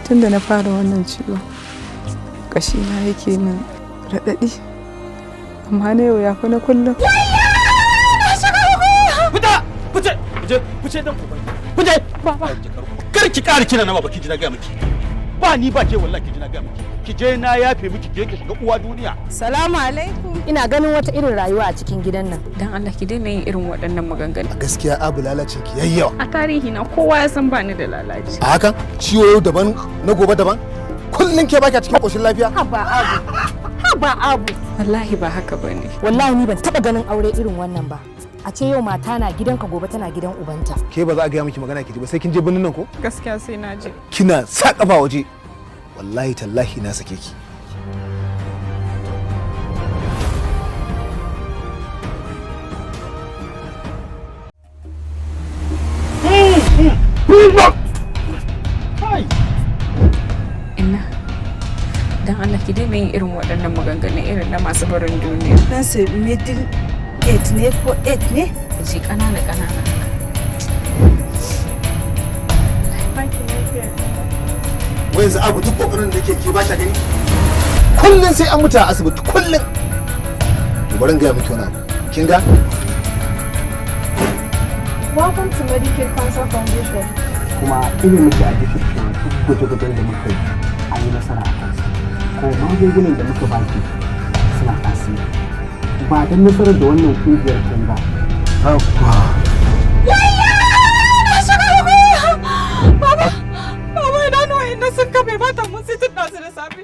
Tun da na fara wannan ciwo, ƙashina yake min raɗaɗi, amma na yau ya fi na kullum. Fita! Fice! Fice! Fice dan uban. Fice! Baba. Kar ki ƙara kira na baba, ki ji na ga miki. Ba ni ba ke, wallahi ki ji na ga miki. Ki je, na yafe miki, ki je ki shiga uwa duniya. Salamu alaikum. Ina ganin wata irin rayuwa a cikin gidan nan. Dan Allah ki daina yin irin waɗannan maganganu. Gaskiya abu lalacin ki yayi yawa. A tarihi na kowa ya san bani da lalaci. A hakan ciwo yau daban, na gobe daban, kullun ke baki a cikin koshin lafiya. Haba Abu, haba Abu. Wallahi ba haka bane. Wallahi ni ban taba ganin aure irin wannan ba, a ce yau mata na gidanka, gobe tana gidan ubanta. Ke ba za a gaya miki magana ki ji ba sai kin je birnin nan ko? Gaskiya sai na je. Kina sa kafa waje, wallahi tallahi na sake ki. Inna, dan Allah ki daina yin irin waɗannan maganganu irin na masu barin duniya. Dan su middle eight ne ko eight ne? Ji ƙanana ƙanana. Baki lafiya. Wai yanzu abu duk kokarin da ke ba ta gani, kullun sai an mutu a asibiti kullun. To bari in gaya miki wani abu, kin ga. Welcome to Medicaid Cancer Foundation. Kuma ina miki a cewa duk gwaje-gwajen da muka yi an yi nasara a kansu, ko magungunan da muka baki suna tasiri. Ba don nasarar da wannan kungiyar ta yi ba. Baba, baba, ina nuwa inda sun kafe ba ta mun sai tun ɗazu da safe.